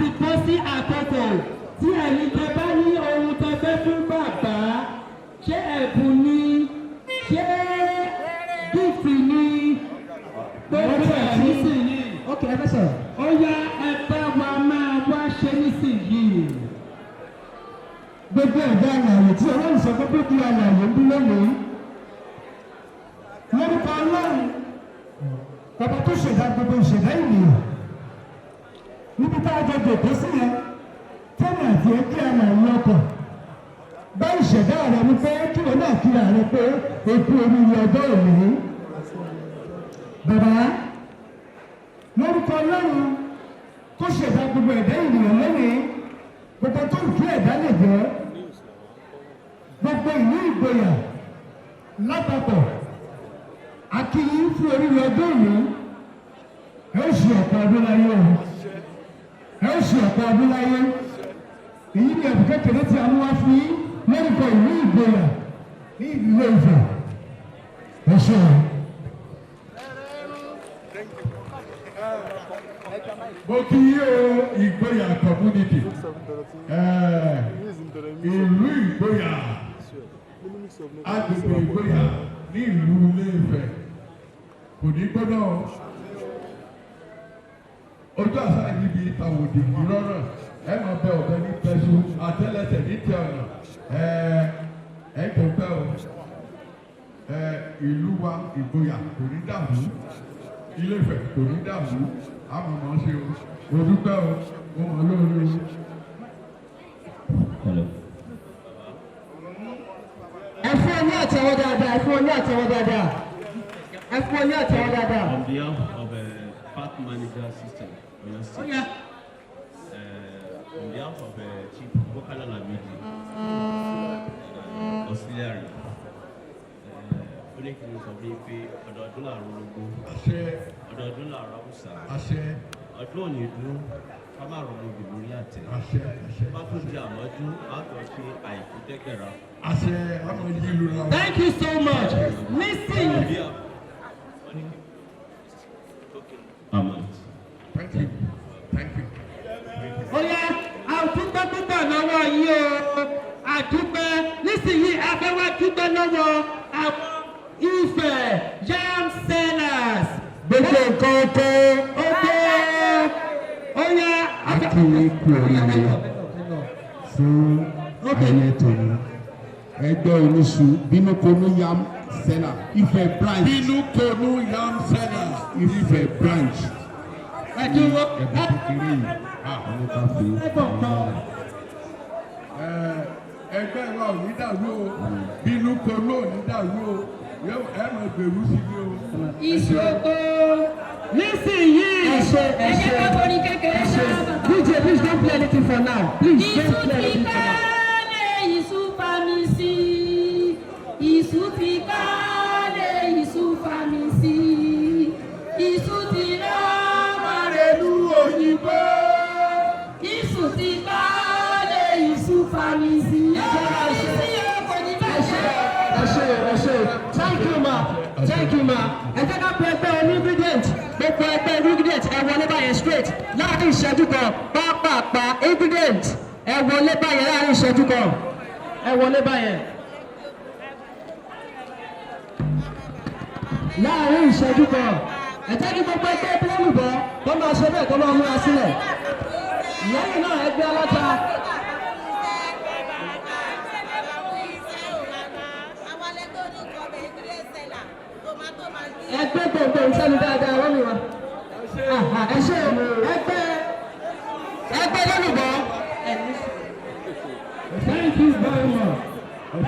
ti bọ́ sí àkókò tí ẹ̀yin tẹ bá ní ohun tẹ fẹ́ fún bàbá, ṣé ẹ̀bùn ni, ṣé gift ni, gbogbo ẹ̀ nísìnyí. Ok, ẹ fẹ́ sọ̀rọ̀. Ó yá, ẹ bá wa máa wá ṣe nísìnyí. Gbogbo ẹ̀dá alààyè tí Ọlọ́run sọ pé kó di alààyè ń bí lónìí, lórúkọ Ọlọ́run bàbá tó ṣẹ̀dá gbogbo ìṣẹ̀dá ènìyàn, níbi tá a jọ jòkó sí yẹn tẹ́lẹ̀ àti ẹgbẹ́ alààyè ọkàn bá ìṣẹ̀dá rẹ wípé kí wọn náà kíra rẹ pé eku oríire ọjọ́ òní. Bàbá, lórúkọ Ọlọ́run tó ṣẹ̀dá gbogbo ẹ̀dá ènìyàn lónìí, gbogbo tó ń kí ẹ̀dá lè jẹ́, gbogbo ìlú Ìgboyà lápapọ̀, a kí yín fún oríire ọjọ́ òní. Ẹ ó ṣe ọ̀pọ̀ ọdún láyé o, ẹ ó ṣe ọ̀pọ̀ ọdún láyé. Èyí ni ẹ̀bùn kékeré tí a mú wá fún yín lórúkọ ìlú Ìgboyà ní ìlú Ilé Ifẹ̀. Ẹ ṣé o. Mo kí yín o, Ìgboyà community, ìlú Ìgboyà, agbègbè Ìgboyà ní ìlú Ilé-Ifẹ̀ kò ní gbọ́dọ̀ ojú àṣà yìí bíi tàwòdì ìrọ̀rùn. Ẹ máa bẹ ọ̀bẹ ní pẹ̀sù, àtẹ́lẹsẹ̀ ní tẹ ọ̀nà. Ẹ ẹ tó pẹ́ o. Ẹ ìlú wa Ìgboyà kò ní dàrú, Ilé-Ifẹ̀ kò ní dàrú. Àmọ́ mọ̀ ṣe o. Mo dúpẹ́ o, mo mọ̀ lóore o. Hello. Ẹ fún ọ ní àtẹ́wọ́ dáadáa, ẹ fún ọ ní àtẹ́wọ́ dáadáa, ẹ fún ọ ní àtẹ́wọ́ dáadáa. On behalf of Park Manager System, Oyo State, on behalf of Chief Bokala Lamidi, auxiliary, ó ní kí n sọ fún yín pé ọdọọdún là ń rórógbó, Àṣẹ. ọdọọdún là ń ráwùsà, Àṣẹ. ọdún òní dún ká má rọmọ obì lórí àtẹ. Àṣẹ, àṣẹ. Bá tún di àmọ́dún, á tọ́ ṣe àìkú dẹ́gbẹ̀rà. Àṣẹ, àmọ́ yìí ló ra. Thank you so much. Listen. On behalf, wọ́n ní kí token amount. Thank you, thank you. Ó yá, a dúpẹ́ púpọ̀ lọ́wọ́ yín o, a dúpẹ́. Nísìnyí, a fẹ́ wá dúpẹ́ lọ́wọ́ àwọn Ifẹ̀ yam sellers. Gbogbo nǹkan tó Oko ó yá. A kí yín kú oríire fún ayẹyẹ tòní. Ẹgbẹ́ oníṣu Bínúkonú yam seller, Ifẹ̀ branch. Bínúkonú yam seller. Ifẹ̀ branch. Ẹ dúró. Ẹ̀bùn kékeré yìí, àwọn ká fi Ẹgbẹ́ wa ò ní dàrú o, Bínúkonú ò ní dàrú o, ẹ máa gbèrú sí ni o. Ìṣòro nísìnyí. Ẹ ṣe, ẹ Ẹ ṣe. jẹ́ ká forin kékeré Ẹ ṣe. náà, bàbá. DJ, please don't play anything for now. Please Iṣu don't play ti anything for now. kálẹ̀, iṣu fami sí. Iṣu ti kálẹ̀, iṣu fami sí. Iṣu ti rán Ìlú òyìnbó. Iṣu ti kálẹ̀, iṣu fami sí. Ẹ sí o, kò ní bàjẹ́. Ẹ ṣe, ẹ ṣe. Thank you, ma, thank you, ma. Ẹ jẹ́ ká pe ẹgbẹ́ oní ingredient. Gbogbo ẹgbẹ́ ingredient, ẹ wọlé báyẹn straight láàrin ìṣẹ́jú kan. Pápápá, ingredient, ẹ wọlé báyẹn láàrin ìṣẹ́jú kan. Ẹ wọlé báyẹn láàrin ìṣẹ́jú kan. Ẹ jẹ́ kí gbogbo ẹgbẹ́ bílẹ̀lùbọ́ tó máa ṣe bẹ́ẹ̀, tó máa múra sílẹ̀. Lẹ́yìn náà, ẹgbẹ́ aláta. Ẹgbẹ́ gbogbo ìsẹ́nu dáadáa wọ́n mi wá. Ẹ ṣe ẹgbẹ́ lólùbọ́. Thank you very much.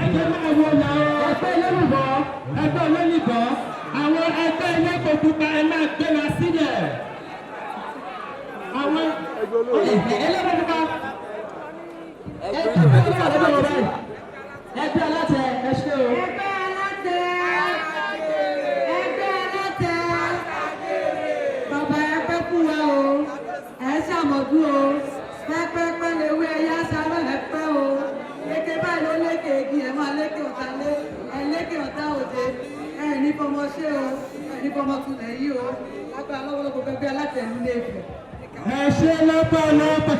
Ẹgbẹ́ máa wo làwọn Ẹgbẹ́ lólùbọ́. ẹgbẹ́ olóyìnbó, àwọn ẹgbẹ́ elépo pupa, ẹ máa gbéra sílẹ̀. Àwọn Ẹlẹ́gbẹ́ pupa. Ẹgbẹ́ tó wà lọ́dọ̀ wọn báyìí. Ẹgbẹ́ alátẹ, ẹ ṣe o. Ẹgbẹ́ alátẹ, ẹgbẹ́ alátẹ, bàbá, ẹ pẹ́ fún wa o, ẹ ṣàmọ̀dún o, pẹ́pẹ́pẹ́ lewé ẹyá sáré, ẹ pẹ́ o. Lékè báyìí ló lékè igi, ẹ máa lékè ọ̀tá lé, ẹ lékè ọ̀tá òde, ẹ ní fọmọ ṣé o, ẹ ní fọmọ tulẹ̀ yìí o, lágbára lọ́wọ́lọ́wọ́, gbogbo ẹgbẹ́ alátẹ nílé Ifẹ̀. Ẹ ṣe lọ́pọ̀lọpọ̀.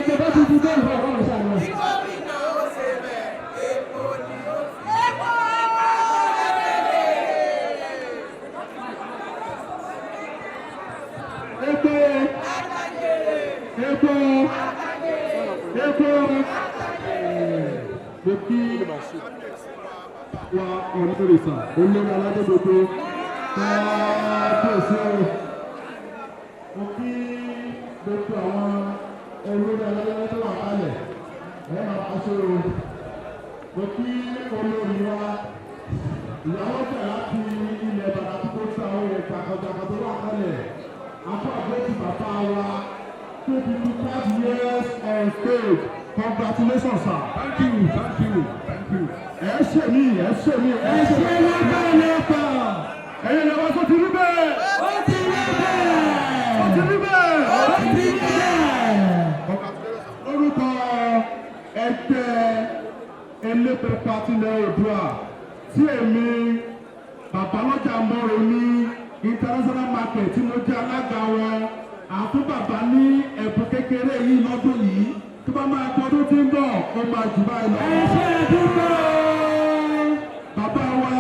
Gbogbo bá ti di bẹ́ẹ̀ fún ọ̀rọ̀ ṣàlọ́. Gómìnà ó ṣe bẹ̀, epo ni ó fi. Epo! Epo, epo, epo. Mo kí wa ọ̀nàrìsà olórí aládé gbogbo, káàbíyèsí o. Mo kí gbogbo àwọn olórí aládé tó wà kálẹ̀, ẹ máa bá ṣe o. Mo kí olórí wa ìyàwó tẹ̀ láti ilẹ̀ bàbá tó kó sí àwọn èèyàn jàkàjàkà tó wà kálẹ̀. Àfọ àgbẹ̀tì bàbá wa tó fi 5 years on stage. Congratulations, sir. Thank you, thank you, thank you. Ẹ ṣe mí, ẹ ṣe mí, ẹ Ẹ ṣe ṣe mí. lọ́pọ̀lọpọ̀. Ẹ̀yin lọ́wọ́ tó ti rí bẹ́ẹ̀. Ó ti rí bẹ́ẹ̀. Ó ti rí bẹ́ẹ̀. Ó ti rí bẹ́ẹ̀. Lórúkọ ẹgbẹ́ elépo patilẹ̀ Oòduà tí èmi Babalọ́jà mọ́rin ní international market tí mo jẹ́ alága wọn, àfún bàbá ní ẹ̀bùn kékeré yìí lọ́dún yìí. Tó bá máa gbọ́ tó ti ń bọ̀, ó máa jù báyìí lọ. Ẹ ṣe àdúgbò. Bàbá wa,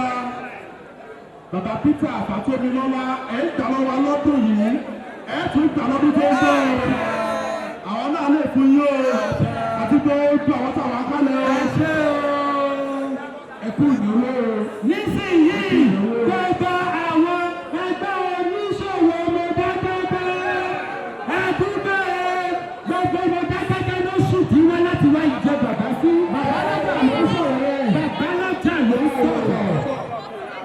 bàbá Peter Fàtómilọ́lá, ẹ̀ ń gbà lọ́wọ́ lọ́dún yìí, ẹ̀ tún gbà lọ́dún tó ń bọ̀. Àwọn náà lè fún yín o, àti gbogbo àwọn táwọn akálẹ̀ o. Ẹ ṣe o. Ẹ kú ìnáwó o. Nísìnyìí, gbogbo àwọn ẹgbẹ́ oníṣòwò Mọdákẹ́kẹ́, ẹdúgbẹ́ gbogbo Mọdákẹ́kẹ́ ló sùn tí wá láti wá ìjẹ bàbá sí. Bàbá lọ́jà ló ń sọ̀rọ̀ rẹ̀. Bàbá lọ́jà ló ń sọ̀rọ̀.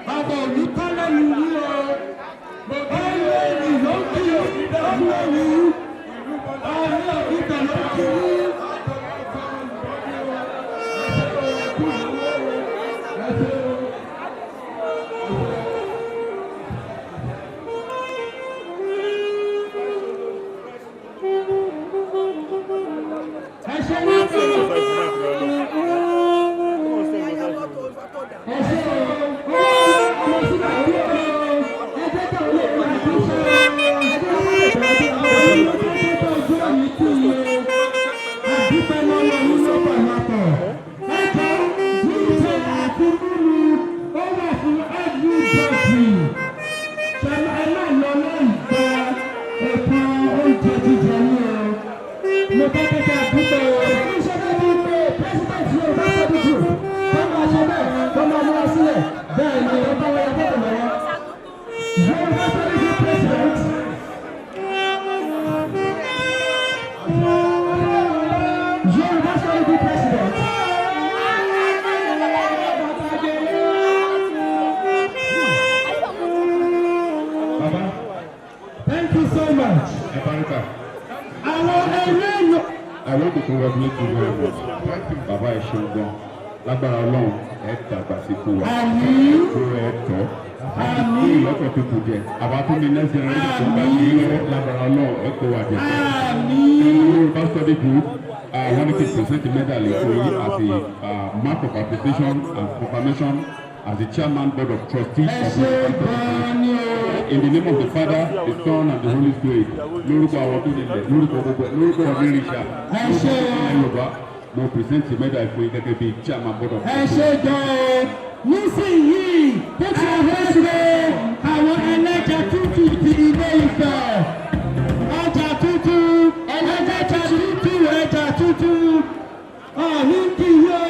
Bàbá òní kọ́ lẹ́nu yín o. Olórí ló ń kí, olórí ọ̀rẹ́ òbítẹ̀ ló ń kí. Ẹ ṣe lọ́pọ̀lọpọ̀. Ẹ ṣe o, ọmọ síbà kí o, ẹ jẹ́ kí àwọn olóògbé àti iṣẹ́, ẹ jẹ́ kí àwọn olóògbé àti olóògbé tó ojú òní tì í o. Àdúpẹ́ lọ́wọ́ yín lọ́pọ̀lọpọ̀. Ẹ jọ, jíjẹ àti mímu ó wà fún everybody. Ṣé ẹ má lọ láì gba ètò oúnjẹ jíjẹ ní o. Mo fẹ́ kẹ́kẹ́ àdúpẹ́ o. Iṣẹ́ tó ní pé president Yorùbá Study Group tó máa ṣe bẹ́ẹ̀, tó máa múra sílẹ̀ bẹ́ẹ̀ ni ó bá wọlé fọ́tò lọ́wọ́. Yorùbá Study Group president. Yorùbá Study Group president. Baba, Thank you so much. Ebarika, Àwọn eléyìí. I want to congratulate you very much. Baba, ẹ ṣeun gan. Lágbára Ọlọ́run, ẹ dàgbà sí fún wa. Àmín. Kó ẹ tọ́. Àmín. Ìlọ́pọ̀ tó kù jẹ. Àbá tún ní next generation tó bá yí lọ́wọ́, lágbára Ọlọ́run, ẹ kó wa jẹ. Àmín. Yorùbá Study Group, wọ́n ní kí n present the medal fún yín as a mark of appreciation and confirmation as the chairman board of trustees Ẹ of ṣe Yorùbá Study Group. gan-an ni o. In the name of the Father, the Son, and the Holy Spirit. Lórúkọ àwọn tó nílẹ̀, lórúkọ gbogbo ẹ̀, lórúkọ onírìṣà, Ẹ ṣé lórúkọ o. ilẹ̀ Yorùbá, mo present the medal fún yín gẹ́gẹ́ bí chairman board of Ẹ ṣe gan-an. Nísìnyìí, a fẹ́ ṣe àwọn ẹlẹ́ja tútù ti Ilé Ifẹ̀. Ẹja tútù, ẹlẹ́ja tútù, ẹja tútù. Ọ̀ní kì í yó,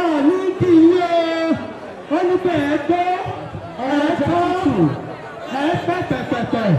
ọ̀ní kì í yó. Ó ní bẹ́ẹ̀ gbọ́, ẹ̀ tọ́, ẹ̀ pẹ̀pẹ̀pẹ̀pẹ̀.